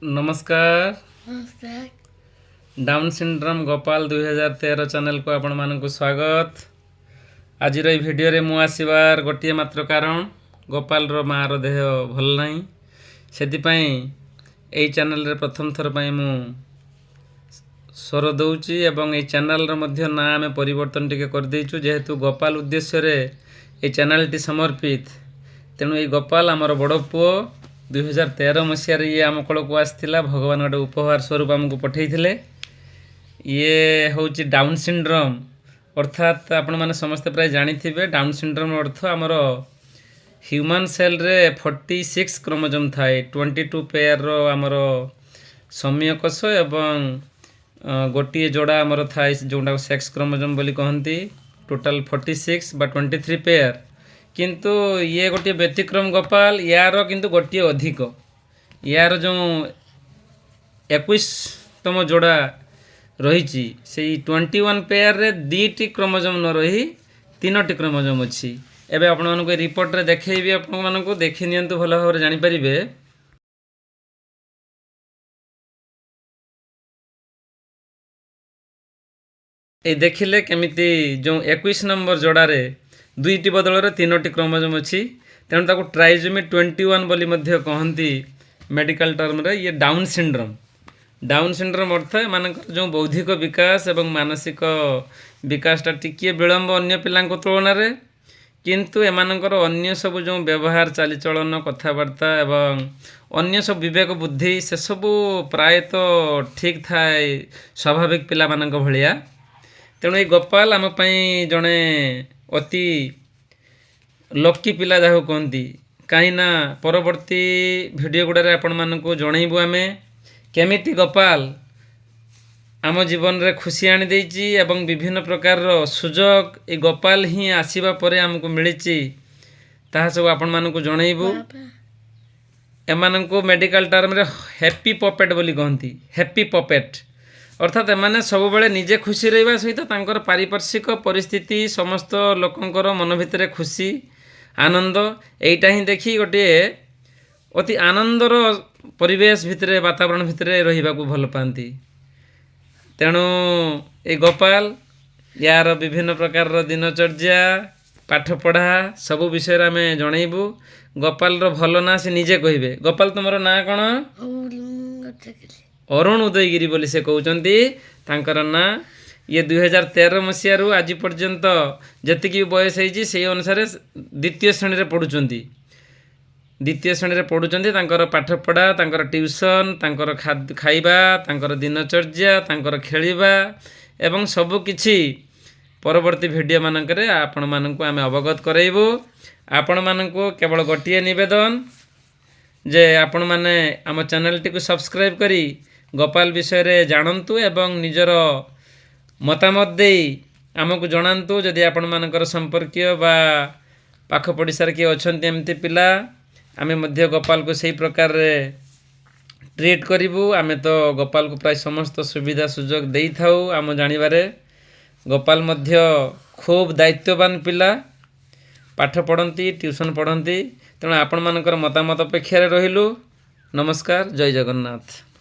ନମସ୍କାର। ନମସ୍କାର। Down syndrome Gopal 2013 ଚ୍ୟାନେଲକୁ ଆପଣମାନଙ୍କୁ ସ୍ୱାଗତ। ଆଜିର ଏଇ ଭିଡ଼ିଓରେ ମୁଁ ଆସିବାର ଗୋଟିଏ ମାତ୍ର କାରଣ, ଗୋପାଳର ମାଆର ଦେହ ଭଲ ନାହିଁ। ସେଥିପାଇଁ ଏଇ ଚ୍ୟାନେଲରେ ପ୍ରଥମ ଥର ପାଇଁ ମୁଁ ସ୍ୱର ଦେଉଛି ଏବଂ ଏଇ ଚ୍ୟାନେଲର ମଧ୍ୟ ନାଁ ଆମେ ପରିବର୍ତ୍ତନ ଟିକେ କରିଦେଇଛୁ, ଯେହେତୁ ଗୋପାଳ ଉଦ୍ଦେଶ୍ୟରେ ଏଇ ଚ୍ୟାନେଲଟି ସମର୍ପିତ। ତେଣୁ ଏଇ ଗୋପାଳ ଆମର ବଡ଼ ପୁଅ। 2013 ମସିହାରେ ଇଏ ଆମ କୋଳକୁ ଆସିଥିଲା। ଭଗବାନ ଗୋଟେ ଉପହାର ସ୍ୱରୂପ ଆମକୁ ପଠାଇଥିଲେ। ଇଏ ହେଉଛି ଡାଉନ୍ ସିଣ୍ଡ୍ରୋମ୍, ଅର୍ଥାତ୍ ଆପଣମାନେ ସମସ୍ତେ ପ୍ରାୟ ଜାଣିଥିବେ, ଡାଉନ୍ ସିଣ୍ଡ୍ରୋମ୍ ଅର୍ଥ ଆମର ହ୍ୟୁମାନ୍ ସେଲ୍ରେ 46 କ୍ରୋମୋଜୋମ୍ ଥାଏ। 22 ପେୟାରର ଆମର ସମୀୟ କୋଷ ଏବଂ ଗୋଟିଏ ଯୋଡ଼ା ଆମର ଥାଏ, ଯେଉଁଟାକୁ ସେକ୍ସ କ୍ରୋମୋଜୋମ୍ ବୋଲି କହନ୍ତି। ଟୋଟାଲ୍ 46 ବା 23 ପେୟାର। କିନ୍ତୁ ଇଏ ଗୋଟିଏ ବ୍ୟତିକ୍ରମ ଗୋପାଳ। ୟାର କିନ୍ତୁ ଗୋଟିଏ ଅଧିକ। ୟାର ଯେଉଁ 21ତମ ଯୋଡ଼ା ରହିଛି, ସେଇ 21 ପେୟାରରେ 2ଟି କ୍ରୋମୋଜୋମ୍ ନ ରହି 3ଟି କ୍ରୋମୋଜୋମ୍ ଅଛି। ଏବେ ଆପଣମାନଙ୍କୁ ଏ ରିପୋର୍ଟରେ ଦେଖେଇବି, ଆପଣମାନଙ୍କୁ ଦେଖି ନିଅନ୍ତୁ, ଭଲ ଭାବରେ ଜାଣିପାରିବେ। ଏଇ ଦେଖିଲେ କେମିତି ଯେଉଁ 21 ନମ୍ବର ଯୋଡ଼ାରେ 2ଟି ବଦଳରେ 3ଟି କ୍ରୋମୋଜୋମ୍ ଅଛି। ତେଣୁ ତାକୁ ଟ୍ରାଇଜୋମି 21 ବୋଲି ମଧ୍ୟ କହନ୍ତି ମେଡ଼ିକାଲ ଟର୍ମରେ। ଇଏ ଡାଉନ୍ ସିଣ୍ଡ୍ରୋମ୍। ଡାଉନ୍ ସିଣ୍ଡ୍ରୋମ୍ ଅର୍ଥ ଏମାନଙ୍କର ଯେଉଁ ବୌଦ୍ଧିକ ବିକାଶ ଏବଂ ମାନସିକ ବିକାଶଟା ଟିକିଏ ବିଳମ୍ବ ଅନ୍ୟ ପିଲାଙ୍କ ତୁଳନାରେ। କିନ୍ତୁ ଏମାନଙ୍କର ଅନ୍ୟ ସବୁ ଯେଉଁ ବ୍ୟବହାର, ଚାଲିଚଳନ, କଥାବାର୍ତ୍ତା ଏବଂ ଅନ୍ୟ ସବୁ ବିବେକ ବୁଦ୍ଧି, ସେସବୁ ପ୍ରାୟତଃ ଠିକ୍ ଥାଏ, ସ୍ୱାଭାବିକ ପିଲାମାନଙ୍କ ଭଳିଆ। ତେଣୁ ଏଇ ଗୋପାଳ ଆମ ପାଇଁ ଜଣେ ଅତି ଲକି ପିଲା ଯାହାକୁ କହନ୍ତି। କାହିଁକିନା ପରବର୍ତ୍ତୀ ଭିଡ଼ିଓ ଗୁଡ଼ାରେ ଆପଣମାନଙ୍କୁ ଜଣେଇବୁ ଆମେ କେମିତି ଗୋପାଳ ଆମ ଜୀବନରେ ଖୁସି ଆଣିଦେଇଛି ଏବଂ ବିଭିନ୍ନ ପ୍ରକାରର ସୁଯୋଗ ଏଇ ଗୋପାଳ ହିଁ ଆସିବା ପରେ ଆମକୁ ମିଳିଛି, ତାହା ସବୁ ଆପଣମାନଙ୍କୁ ଜଣେଇବୁ। ବାବା। ଏମାନଙ୍କୁ ମେଡ଼ିକାଲ ଟର୍ମରେ ହ୍ୟାପି ପପେଟ୍ ବୋଲି କହନ୍ତି। ହ୍ୟାପି ପପେଟ୍ ଅର୍ଥାତ୍ ଏମାନେ ସବୁବେଳେ ନିଜେ ଖୁସି ରହିବା ସହିତ ତାଙ୍କର ପାରିପାର୍ଶ୍ୱିକ ପରିସ୍ଥିତି, ସମସ୍ତ ଲୋକଙ୍କର ମନ ଭିତରେ ଖୁସି, ଆନନ୍ଦ, ଏଇଟା ହିଁ ଦେଖି ଗୋଟିଏ ଅତି ଆନନ୍ଦର ପରିବେଶ ଭିତରେ, ବାତାବରଣ ଭିତରେ ରହିବାକୁ ଭଲ ପାଆନ୍ତି। ତେଣୁ ଏଇ ଗୋପାଳ, ୟାର ବିଭିନ୍ନ ପ୍ରକାରର ଦିନଚର୍ଯ୍ୟା, ପାଠପଢ଼ା ସବୁ ବିଷୟରେ ଆମେ ଜଣେଇବୁ। ଗୋପାଳର ଭଲ ନାଁ ସେ ନିଜେ କହିବେ। ଗୋପାଳ, ତୁମର ନାଁ କ'ଣ? ଅରୁଣ ଉଦୟଗିରି ବୋଲି ସେ କହୁଛନ୍ତି ତାଙ୍କର ନାଁ। ଇଏ 2013 ମସିହାରୁ ଆଜି ପର୍ଯ୍ୟନ୍ତ ଯେତିକି ବି ବୟସ ହେଇଛି, ସେଇ ଅନୁସାରେ ଦ୍ୱିତୀୟ ଶ୍ରେଣୀରେ ପଢ଼ୁଛନ୍ତି। ଦ୍ୱିତୀୟ ଶ୍ରେଣୀରେ ପଢ଼ୁଛନ୍ତି। ତାଙ୍କର ପାଠପଢ଼ା, ତାଙ୍କର ଟ୍ୟୁସନ୍, ତାଙ୍କର ଖାଇବା, ତାଙ୍କର ଦିନଚର୍ଯ୍ୟା, ତାଙ୍କର ଖେଳିବା ଏବଂ ସବୁକିଛି ପରବର୍ତ୍ତୀ ଭିଡ଼ିଓ ମାନଙ୍କରେ ଆପଣମାନଙ୍କୁ ଆମେ ଅବଗତ କରାଇବୁ। ଆପଣମାନଙ୍କୁ କେବଳ ଗୋଟିଏ ନିବେଦନ ଯେ ଆପଣମାନେ ଆମ ଚ୍ୟାନେଲଟିକୁ ସବସ୍କ୍ରାଇବ୍ କରି ଗୋପାଳ ବିଷୟରେ ଜାଣନ୍ତୁ ଏବଂ ନିଜର ମତାମତ ଦେଇ ଆମକୁ ଜଣାନ୍ତୁ। ଯଦି ଆପଣମାନଙ୍କର ସମ୍ପର୍କୀୟ ବା ପାଖ ପଡ଼ିଶାରେ କିଏ ଅଛନ୍ତି ଏମିତି ପିଲା, ଆମେ ମଧ୍ୟ ଗୋପାଳକୁ ସେଇ ପ୍ରକାରରେ ଟ୍ରିଟ୍ କରିବୁ। ଆମେ ତ ଗୋପାଳକୁ ପ୍ରାୟ ସମସ୍ତ ସୁବିଧା ସୁଯୋଗ ଦେଇଥାଉ ଆମ ଜାଣିବାରେ। ଗୋପାଳ ମଧ୍ୟ ଖୁବ୍ ଦାୟିତ୍ୱବାନ ପିଲା, ପାଠ ପଢ଼ନ୍ତି, ଟ୍ୟୁସନ୍ ପଢ଼ନ୍ତି। ତେଣୁ ଆପଣମାନଙ୍କର ମତାମତ ଅପେକ୍ଷାରେ ରହିଲୁ। ନମସ୍କାର, ଜୟ ଜଗନ୍ନାଥ।